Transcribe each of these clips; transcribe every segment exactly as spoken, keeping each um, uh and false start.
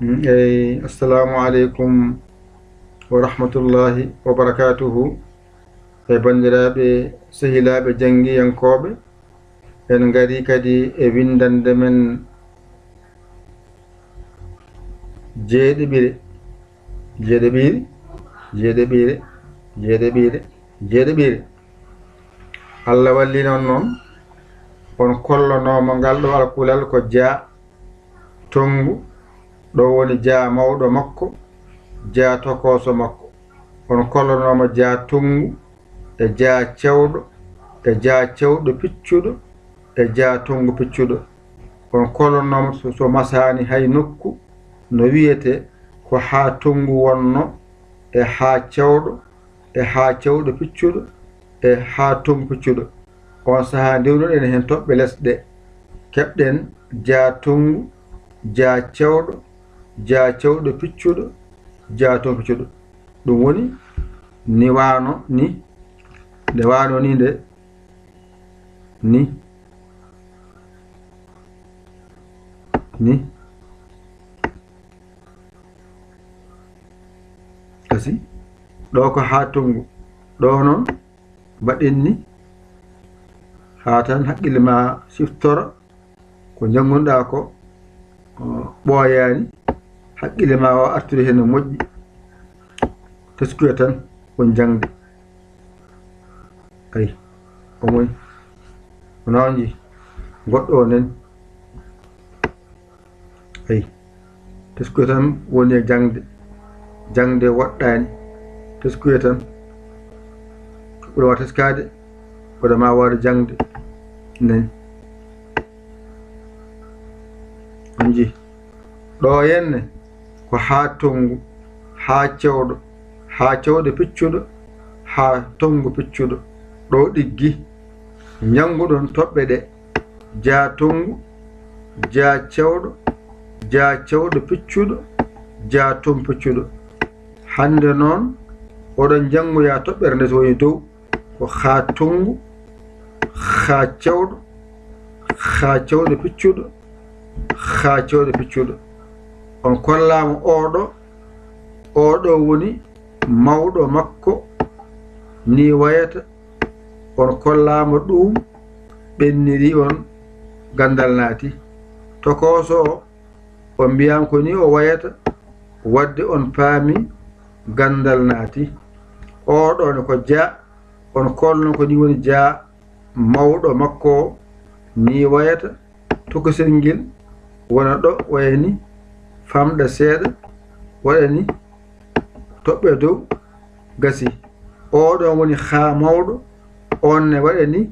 Eyi, assalamu aleykum wa rahmatullahi wa barakatuhu. E banndiraaɓe, sehilaaɓe janngiyankooɓe, en ngarii kadi e winndannde men jeeɗiɓire, jeeɗiɓire, jeeɗiɓire, jeeɗiɓire, jeeɗiɓire. Allah walli noon, noon on kollonooma ngal ɗo alkulal ko jaa tonngu, ɗo woni jaa mawɗo makko, jaa tokooso makko. On kollonooma jaa tonngu, e jaa cewɗo, e jaa cewɗo piccuɗo, e jaa tonngu piccuɗo. On kollonooma so, so masaani hay nokku no wiyetee ko haa tonngu wonno, e haa cewɗo, e haa cewɗo piccuɗo, e haa tonngu piccuɗo. On sahaa ndewnuɗen heen toɓɓe les ɗe. Keɓɗen jaa tonngu, jaa cewɗo, jaa cewɗo piccuɗo, jaa tonngu piccuɗo. Ɗum woni ni waano ni, nde waano ni nde, ni, ni. Kasi, ɗo ko haa tonngu, ɗo noon mbaɗen ni, haa tan hakkille ma siftora ko njanngunɗaa ko, o, ɓooyaani, hakkille ma o artude heen no moƴƴi. Teskuya tan woni jaŋde. Ay, o moy. Wona on jii goɗɗo o nen. Ay, teskuya tan woni e jaŋde. Jaŋde woɗɗaani. Teskuya tan. Ɓuri wa teskaade, ɓuri ma waawde jaŋde. Nen. On jii. Ɗo henne ko haa tonngu, haa cewɗo, haa cewɗo piccuɗo, haa tonngu piccuɗo. Ɗo ɗiggi. Njannguɗon toɓɓe ɗe. Jaa tonngu, jaa cewɗo, jaa cewɗo piccuɗo, jaa tonngu piccuɗo. Hannde noon, oɗon njanngoya toɓɓere nde so woni dow, ko haa tonngu, haa cewɗo, haa cewɗo piccuɗo, haa cewɗo piccuɗo. On kollaama oɗo, oɗo woni mawɗo makko, ni wayata. On kollaama ɗum, ɓenniri on, ganndal naati. Tokooso o, on mbiyaama ko ni o wayata, wadde on paami, ganndal naati. Oɗo ne ko jaa, on kolno ko ni woni jaa mawɗo makko o, ni wayata. Tokosel ngel wona ɗo, waya ni famɗa seeɗa, waɗa ni toɓɓe dow, gasi. Oɗo woni haa mawɗo, on ne waɗa ni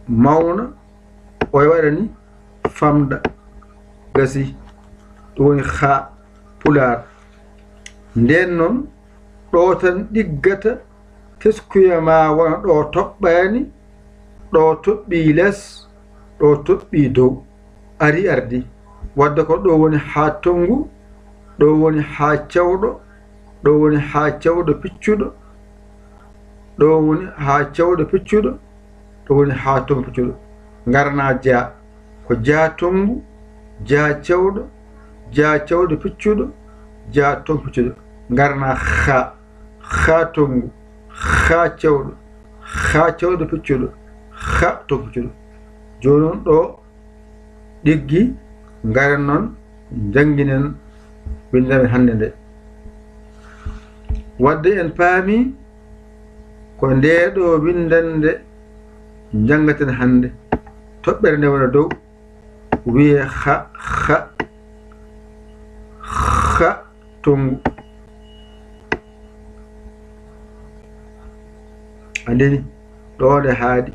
mawna, o waɗa ni famɗa, gasi. Ɗum woni haa pulaar. Ndeen noon, ɗo tan ɗiggata, teskuya ma wona ɗo toɓɓaani, ɗo toɓɓii les, ɗo toɓɓii dow. Ari ardi. Wadde ko ɗo woni haa tonngu, ɗo woni haa cewɗo, ɗo woni haa cewɗo piccuɗo, ɗo woni haa cewɗo piccuɗo, ɗo woni haa tonngu piccuɗo. Ngarna jaa. Ko jaa tonngu, jaa cewɗo, jaa cewɗo piccuɗo, jaa tonngu piccuɗo. Ngarna haa, haa tonngu, haa cewɗo, haa cewɗo piccuɗo, haa tonngu piccuɗo. Jooni noon ɗo ɗiggi, ngaren noon, njannginen winndannde hannde nde. Wadde en paami ko ndee ɗo winndannde njanngaten hannde. Toɓɓere nde wona dow, wiyee ha, ha, ha tonngu. A nani ɗo nde haaɗi.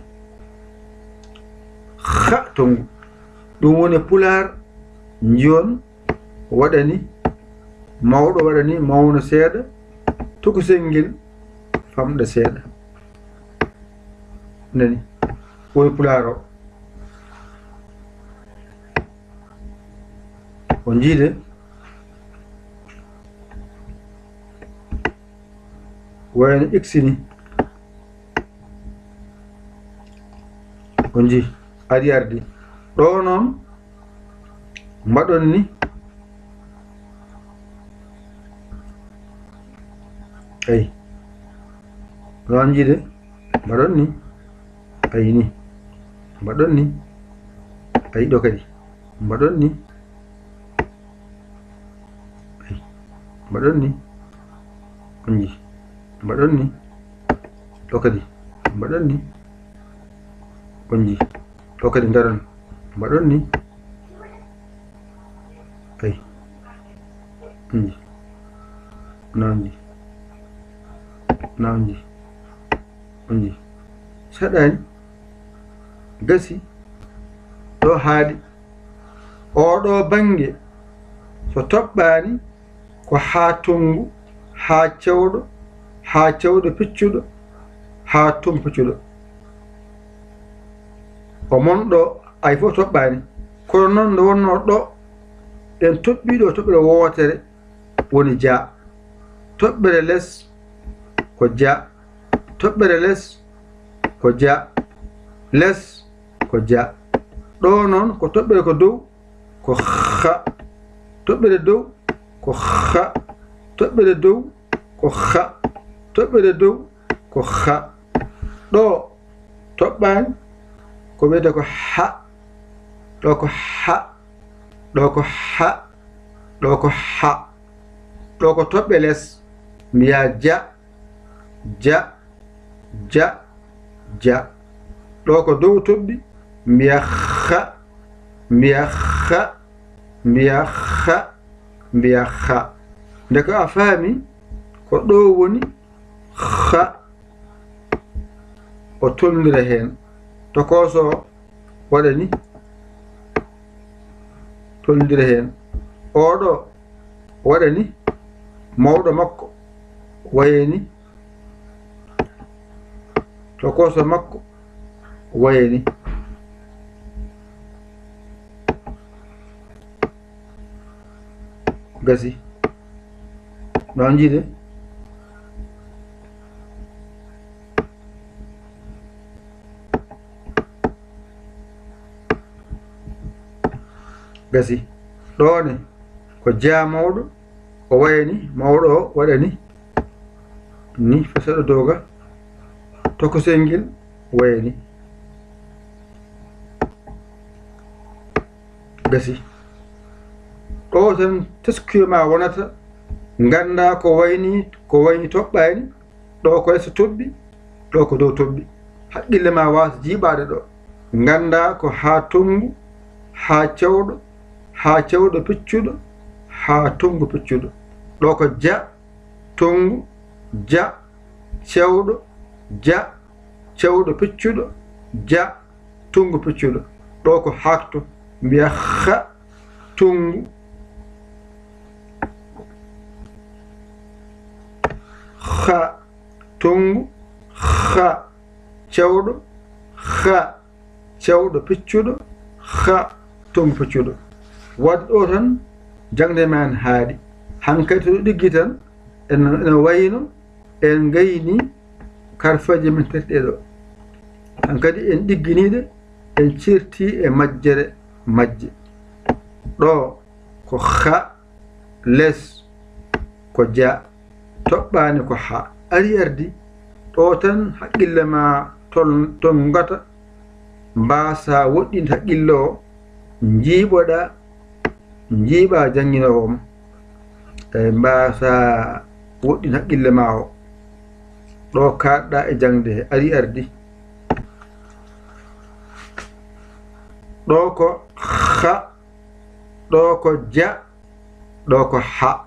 Ha tonngu. Ɗum woni pulaar njiyon waɗani, mawɗo waɗani mawno seeɗa, tokosel ngel famɗa seeɗa. Nani, woni pulaar o. O njiide, wayno iksi ni. O njii, ari ardi. Ɗo noon, mbaɗon ni, Ayi. Ɗo on jiide. Mbaɗon ni. Ayi ni. Mbaɗon ni. Ayi ɗo kadi. Mbaɗon ni. Ayi. Mbaɗon ni. On jii. Mbaɗon ni. Ɗo kadi. Mbaɗon ni. On jii. Ɗo kadi ndaron. Mbaɗon ni. Ayi. On jii. Nawon jii. Nawon jii. On jii. Saɗaani. Gasi. Ɗo haaɗi. Oɗo bannge. So toɓɓaani. Ko haa tonngu, haa cewɗo, haa cewɗo piccuɗo, haa tonngu piccuɗo. O mon ɗo, ay fof toɓɓaani. Kono noon nde wonnoo ɗo, ɗen toɓɓii ɗo toɓɓere wootere, woni ja. Toɓɓere les ko ja. Toɓɓere les ko ja. Les ko ja. Ɗo noon ko toɓɓere ko dow, ko xa. Toɓɓere dow ko xa. Toɓɓere dow ko xa. Toɓɓere dow ko xa. Ɗo toɓɓaani, ko wiyetee ko ha. Ɗo ko ha. Ɗo ko ha. Ɗo ko ha. Ɗo ko toɓɓe les. Mbiyaa ja. Ja, ja, ja. Ɗo ko dow toɓɓi. Mbiya xa, mbiya xa, mbiya xa, mbiya xa. Nde ko a faami, ko ɗo woni xa. O tolnira heen. Tokooso waɗa ni, tolnira heen. Oɗo waɗa ni, mawɗo makko waye ni, tokooso makko waye ni. Gasi. No njiide. Gasi. Ɗo ne ko ja mawɗo, o waye ni, mawɗo o waɗa ni. Ni, fesoɗo dow ga. Tokosel ngel waye ni. Gasi. Ɗo tan teskuya ma wonata, ngannda ko wayni, ko wayni toɓɓaani, ɗo ko yeeso toɓɓi, ɗo ko dow toɓɓi. Haqqille ma waasa jiiɓaade ɗo. Ngannda ko haa tonngu, haa cewɗo, haa cewɗo piccuɗo, haa tonngu piccuɗo. Ɗo ko ja, tonngu, ja, cewɗo, ja, cewɗo piccuɗo, ja, tonngu piccuɗo. Ɗo ko haakto, mbiya xa, tonngu, xa, tonngu, xa, cewɗo, xa, cewɗo piccuɗo, xa, tonngu piccuɗo. Waɗde ɗo tan, jaŋde ma en haaɗi. Hankadi to ɗiggi tan, ene, ene wayno en ngayni karfeeje men tati ɗe ɗo. Hankadi en ɗigginiiɗe, en ceerti e majjere majje. Ɗo ko xa, les ko ja, toɓɓaani ko ha. Ari ardi, ɗo tan haqqille ma tol-, tongata, mbaasa woɗɗinde haqqille o, njiiɓoɗa, njiiɓa jannginoowo ma. E mbaasa woɗɗinde haqqille ma o. Ɗo kaaɗɗa e jaŋde he, ari ardi. Ɗo ko xa, ɗo ko ja, ɗo ko ha.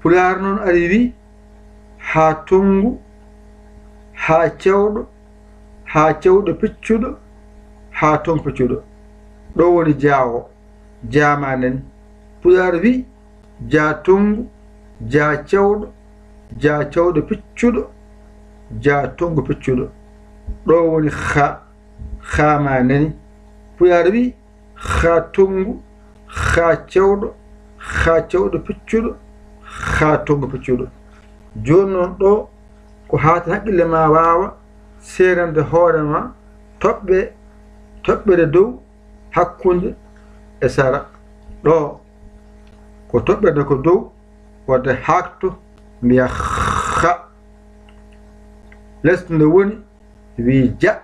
Pulaar noon ari wi, haa tonngu, haa cewɗo, haa cewɗo piccuɗo, haa tonngu piccuɗo. Ɗo woni ja o, ja ma nani. Pulaar wi, ja tonngu, ja cewɗo, ja cewɗo piccuɗo, ja tonngu piccuɗo. Ɗo woni xa, xa ma nani. Pulaar wi, xa tonngu, xa cewɗo, xa cewɗo piccuɗo, xa tonngu piccuɗo. Jooni noon ɗo ko haa tan haqqille ma waawa seerande hoore ma toɓɓe, toɓɓere dow, hakkunde e sara. Ɗo ko toɓɓere ko dow, wadde haakto, mbiya xa. Lesnde woni wi ja,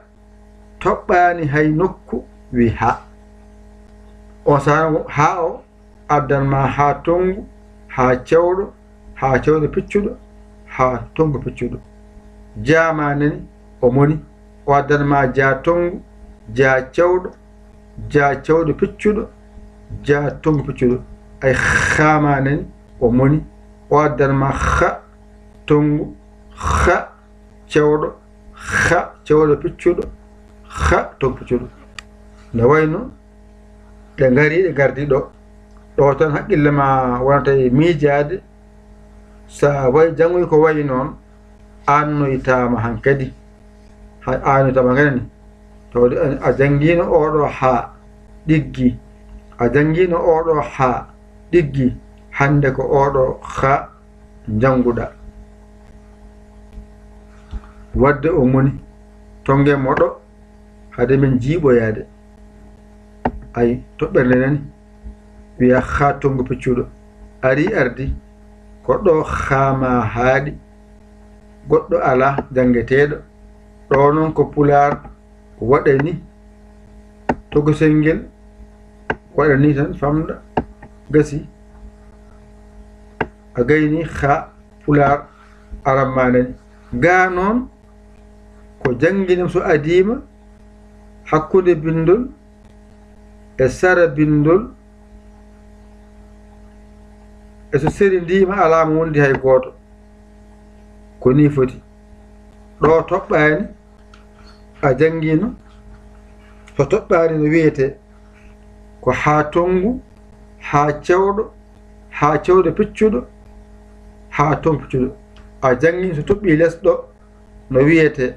toɓɓaani hay nokku wi ha. On saaha ha o addan ma ha tonngu, ha cewɗo, ha cewɗo piccuɗo, ha tonngu piccuɗo. Jaama nani o moni, o addan ma ja tonngu, ja cewɗo, ja cewɗo piccuɗo, ja tonngu piccuɗo. Ay xaama nani o moni, o addan ma xa tonngu, xa cewɗo, xa cewɗo piccuɗo, xa tonngu piccuɗo. Nde wayno ɗe ngari, ɗe ngardi ɗo. Ɗo tan haqqille ma wonata e miijaade. Sa wayi janngoy ko wayi noon, aannoytaama hankadi. Hay aannoytaama ngani. Tawde a janngiino oɗo ha ɗiggi. A janngiino oɗo ha ɗiggi. Hannde ko oɗo xa njannguɗa. Wadde o moni, tonngen mo ɗo, hade men jiiɓoyaade. Ay, toɓɓere nde nani, wiya xa tonngu piccuɗo. Ari ardi, ko ɗo xaama haaɗi. Goɗɗo alaa janngeteeɗo. Ɗo noon ko pulaar waɗani tokosel ngel, waɗani tan famɗa, gasi. A gayni xa pulaar aran ma nani. Gaa noon ko jannginam so adiima hakkunde binndol e sara binndol, e so seri ndiima alaa mo wondi hay gooto. Ko nii foti. Ɗo toɓɓaani, a janngiino, so toɓɓaani no wiyetee ko haa tonngu, haa cewɗo, haa cewɗo piccuɗo, haa tonngu piccuɗo. A janngiino so toɓɓii les ɗo no wiyetee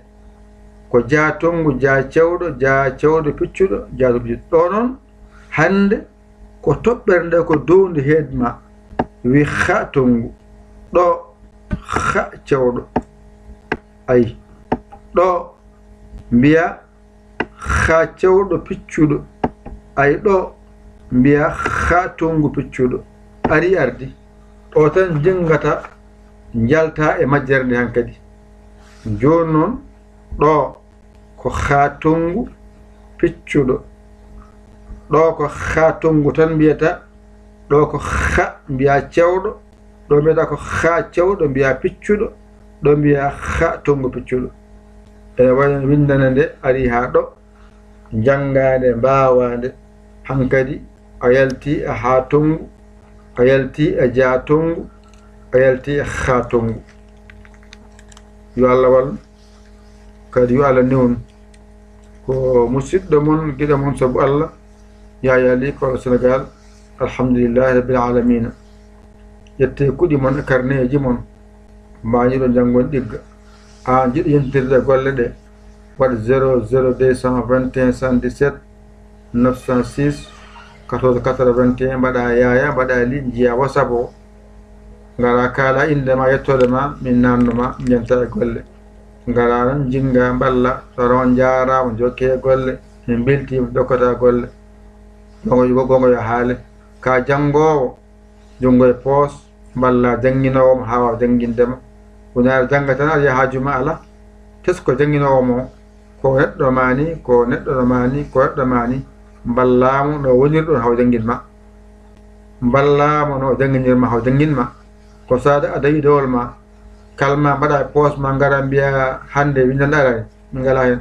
ko jaa tonngu, jaa cewɗo, jaa cewɗo piccuɗo, jaa tonngu piccuɗo. Ɗo noon hannde ko toɓɓere nde ko downde heed ma. Wi xa tonngu. Ɗo xa cewɗo. Ay. Ɗo mbiya xa cewɗo piccuɗo. Ay ɗo mbiya xa tonngu piccuɗo. Ari ardi. Ɗo tan jinngata njalta e majjere nde hankadi. Jooni noon ɗo ko xa tonngu piccuɗo. Ɗo ko xa tonngu tan mbiyata. Ɗo ko xa mbiya cewɗo. Ɗo mbiyata ko xa cewɗo mbiya piccuɗo. Ɗo mbiya xa tonngu piccuɗo. Ene wayi no winndana nde ari haa ɗo. Njanngaande mbaawaande. Hankadi a yalti e haa tonngu. A yalti e jaa tonngu. A yalti e xa tonngu. Yo Allah wallu. Kadi yo Allah newnu. Ko musidɗo mon, giɗo mon sabu Allah, Yaya Ly, Kolo Sénégal. Alhamdulillahi Rabbil Alamina. Ƴettee kuɗi mon e karneeji mon. Mbaañiɗo janngon ɗigga. Aan jiɗo yentirde golle ɗe, waɗ zéro zéro deux cent vingt et un soixante-dix-sept neuf cent six quatorze quatre-vingt-un, mbaɗa Yaya, mbaɗa Ly, njiya WhatsApp o. Ngara kaala innde ma, yettoode ma, min naamno ma, njenta e golle. Ngara noon, jinnga, mballa, so ron njaaraama, jokke e golle. Min mbeltiima, jokkata golle. Gonga, gonga yo haale. Ka janngoowo, junngo e poos, mballa jannginoowo ma haa waawa jannginde ma. Wonaa jannga tan, aɗa yaha haaju ma alaa. Tesko jannginoowo ma o. Ko neɗɗo ma ni, ko neɗɗo ma ni, ko neɗɗo ma ni. Mballaa mo no wonirɗon haw janngin ma. Mballaa mo no jannginir ma haw janngin ma. Ko saade a dawi dowol ma. Kalma mbaɗa e poos ma, ngara mbiya hannde winndande alaa heen. Min ngalaa heen.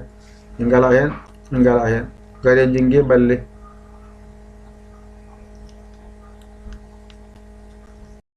Min ngalaa heen. Min ngalaa heen. Gare jinnge mballe.